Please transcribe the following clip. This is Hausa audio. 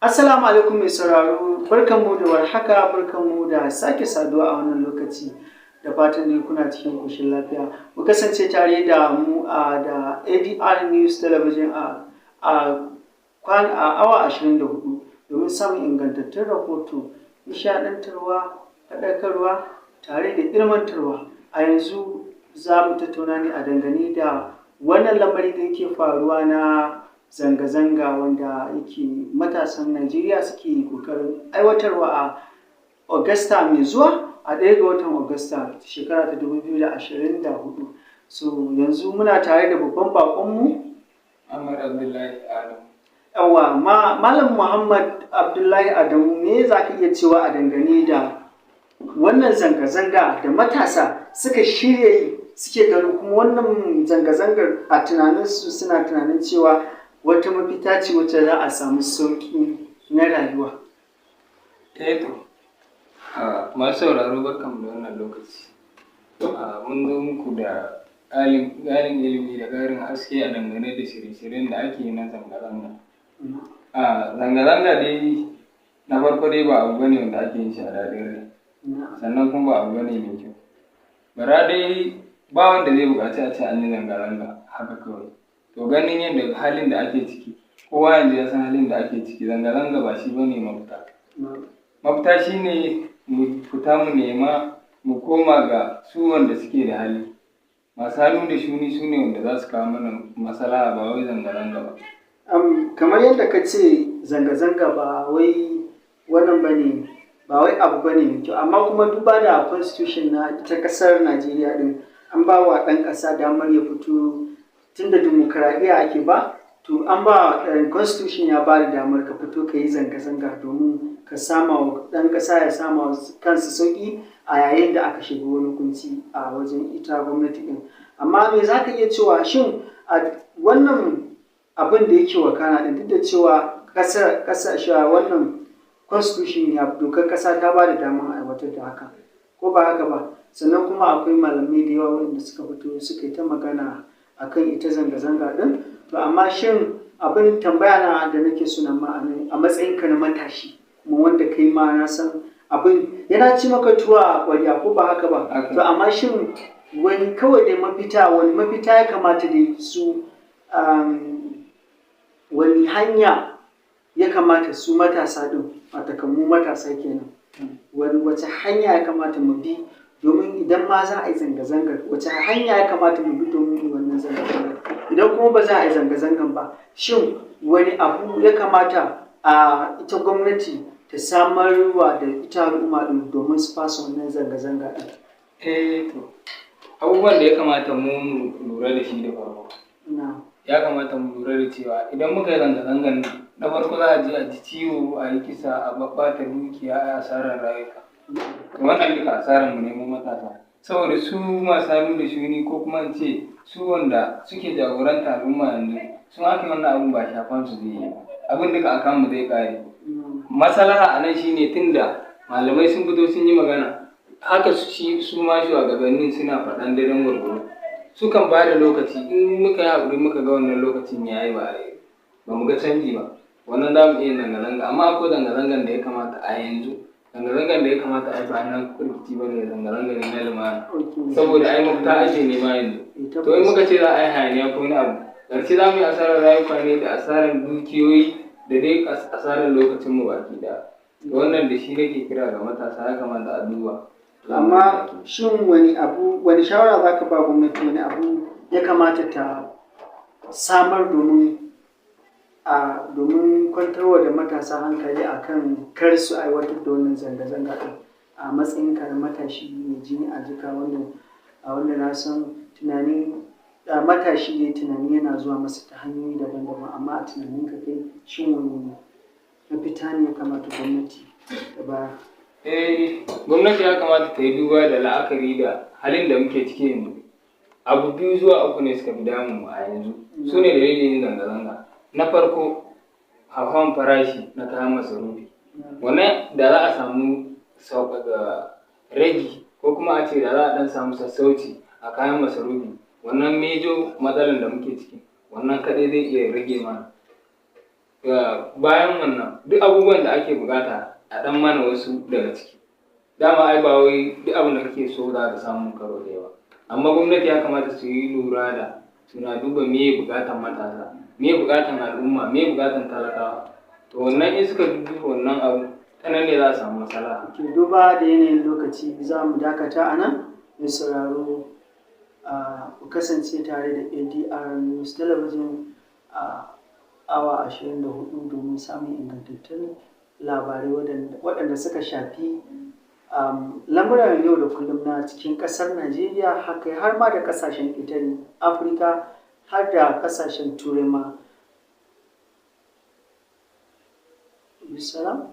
Assalamu alaikum mai sauraro, barkanmu da warhaka, barkanmu da sake saduwa a wannan lokaci, da fatan dai kuna cikin ƙoshin lafiya. Ku kasance tare da mu a da ADR News Television a awa 24 domin samun ingantattun rahoto, nishaɗantarwa, faɗakarwa tare da ilmantarwa. A yanzu za mu tattauna ne a dangane da wannan lamari da yake faruwa na zanga-zanga wanda yake matasan Najeriya suke ƙoƙarin aiwatarwa a Agusta mai zuwa, a 1 ga watan Agusta, shekara ta 2024. So yanzu muna tare da babban baƙonmu. Ahmad Abdullahi Adamu. Yawwa, Malam Muhammad Abdullahi Adamu, me za ka iya cewa a dangane da wannan zanga-zanga da matasa suka shirya yi, suke ganin kuma wannan zanga-zangar a tunaninsu suna tunanin cewa wata mafita ce wacce za a samu sauƙi na rayuwa? Eh to, masu sauraro, barkanmu da wannan lokaci. Mun zo muku da ƙarin ilimi da ƙarin haske a dangane da shirye-shiryen da ake yi na zanga-zanga. Zanga-zanga dai na farko dai ba abu bane wanda ake yin shi a daɗin rai, sannan kuma ba abu bane mai kyau. Bara dai ba wanda zai buƙaci a ce an yi zanga-zanga haka kawai. To, ganin yadda halin da ake ciki, kowa yanzu ya san halin da ake ciki, zanga-zanga ba shi bane mafita. Mafita shi ne mu fita mu nema, mu koma ga su wanda suke da hali. Masu hannu da shuni su ne wanda za su kawo mana maslaha, ba wai zanga-zanga ba. Kamar yadda ka ce, zanga-zanga ba wai wannan ba ne, ba wai abu ba ne mai kyau, amma kuma duba da constitution na ita ƙasar Najeriya ɗin, an ba wa ɗan ƙasa damar ya fito, tunda dimokuraɗiyya ake ba. To, an ba constitution, ya ba da damar ka fito ka yi zanga-zanga domin ka sama wa ɗan ƙasa, ya sama wa kansa sauƙi a yayin da aka shiga wani kunci a wajen ita gwamnati ɗin. Amma me za ka iya cewa, shin a wannan abin da yake wakana ɗin, duk da cewa ƙasa wannan constitution ya, dokar ƙasa ta ba da damar aiwatar da haka, ko ba haka ba? Sannan kuma akwai malamai da yawa waɗanda suka fito suka yi ta magana akan ita zanga-zanga ɗin. To, amma shin abin tambaya na da nake so na ma a matsayinka na matashi, kuma wanda kai ma na san abin yana ci maka tuwo a ƙwarya, ko ba haka ba? To, amma shin wani kawai dai mafita, wani mafita ya kamata dai su, wani hanya ya kamata su matasa ɗin, watakan mu matasa kenan, wani wace hanya ya kamata mu bi domin idan ma za a yi zanga-zangar, wace hanya ya kamata mu bi domin mu yi wannan zanga-zangar? Idan kuma ba za a yi zanga-zangar ba, shin wani abu ya kamata a ita gwamnati ta samarwa da ita al'umma ɗin domin su fasa wannan zanga-zanga ɗin? Eh to, abubuwan da ya kamata mu lura da shi da farko. Ya kamata mu lura da cewa idan muka yi zanga-zangar nan, na farko za a je a ji ciwo, a yi kisa, a ɓaɓɓata dukiya, a yi asarar rayuka. To, wannan duka asarar mu ne mu matasa. Saboda su masu hannu da shuni, ko kuma in ce su wanda suke jagoranta al'umma yanzu, sun aka yi wannan abun ba shafan su zai yi ba. Abin duka a kanmu zai ƙare. Maslaha a nan shine, tunda malamai sun fito sun yi magana, haka shi su ma shugabannin suna faɗan daidan gwargwado. Sukan ba da lokaci, in muka yi haƙuri muka ga wannan lokacin ya yi, ba mu ga canji ba, wannan za mu iya zanga-zanga. Amma akwai zanga-zangan da ya kamata a yanzu. Zanga-zangan da ya kamata a yi ba na rikici ba ne, zanga-zanga ne na lumana. Saboda ai mafita ake nema yanzu. To, in muka ce za a yi hayaniya ko wani abu, ƙarshe za mu yi asarar rayuka ne da asarar dukiyoyi da dai asarar lokacin mu baki ɗaya. Wannan da shi nake kira ga matasa, ya kamata a duba. Amma shin wani abu, wani shawara za ka ba gwamnati, wani abu ya kamata ta samar domin kwantarwa da matasa hankali akan kar su aiwatar da wannan zanga-zanga ɗin, a matsayinka na matashi mai jini a jika, wanda na san tunanin matashi ne, tunani yana zuwa masa ta hanyoyi daban-daban? Amma a tunaninka kai, shin wani mafita ne ya kamata gwamnati ta bayar? Eh, gwamnati ya kamata ta yi duba da la'akari da halin da muke ciki yanzu. Abu biyu zuwa uku ne suka fi damun mu a yanzu. Su ne dalilin yin zanga-zanga. Na farko, hauhawan farashi na kayan masarufi. Wannan da za a samu sauƙaƙa ragi, ko kuma a ce da za a ɗan samu sassauci a kayan masarufi, wannan major matsalar da muke ciki, wannan kaɗai zai iya rage mana. Bayan wannan, duk abubuwan da ake bukata a dan mana wasu daga ciki. Dama ai ba wai duk abin da kake so za ka samu karo da yawa, amma gwamnati ya kamata su yi lura da suna duba meye bukatan matasa, meye bukatan al'umma, meye bukatan talakawa. To wannan in suka duba wannan abu, ta nan ne za a samu matsala. Ke duba da yanayin lokaci, za mu dakata a nan. Mai sauraro, ku kasance tare da ADR News Television a awa 24 domin samun ingantattun labarai waɗanda suka shafi lamuran yau da kullum na cikin ƙasar Najeriya, haka har ma da ƙasashen ƙetare Afirka, har da ƙasashen Turai ma. Bisalam.